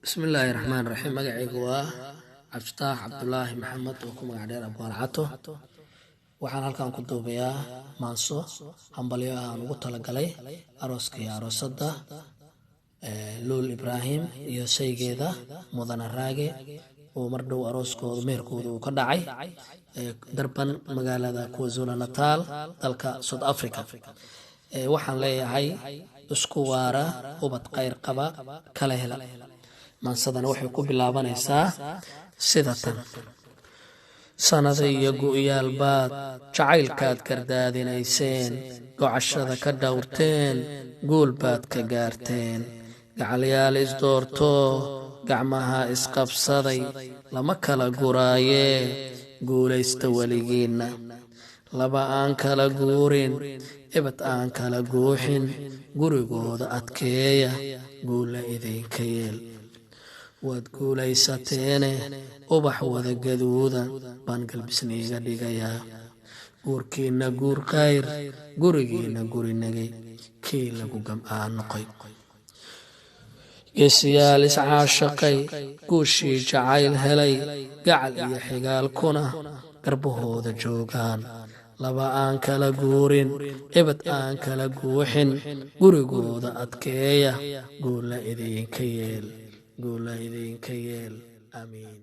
Bismillaahi raxmaan raxiim. Magacaygu waa Cabdifitaax Cabdulaahi Maxamed oo ku magac dheer Abwaan Cato. Waxaan halkan ku duubayaa maanso hambalyo ah aan ugu talagalay arooska iyo aroosadda, Luul Ibraahim iyo saygeeda Mudane Raage, oo mar dhow arooskooda, meherkooda uu ka dhacay Durban, magaalada KwaZulu Natal, dalka South Africa. Waxaan leeyahay isku waara, ubad khayr qaba kala hela. Maansadana waxay ku bilaabanaysaa sida tan: Sanada iyo gu'yaal baad jacaylkaad gardaadinayseen, gocashada ka dhowrteen, guul baad ka gaarteen. Gacalyaal isdoorto, gacmaha isqabsaday, lama kala guraayee, guulaysta weligiinna. Laba aan kala guurin, ebad aan kala guuxin, gurigooda adkeeya, guulla idinka yeel. Waad guulaysateene, ubax wada gaduuda baan galbisniiga dhigayaa. Guurkiinna guur khayr, gurigiinna guri nagay, kii lagu gam'aa noqoy. Geesiyaal iscaashaqay, guushii jacayl helay, gacal iyo xigaalkuna garbahooda joogaan. Laba aan kala guurin, ebad aan kala guuxin, gurigooda adkeeya, guulla idinka yeel, guulla idinka yeel. Aamiin.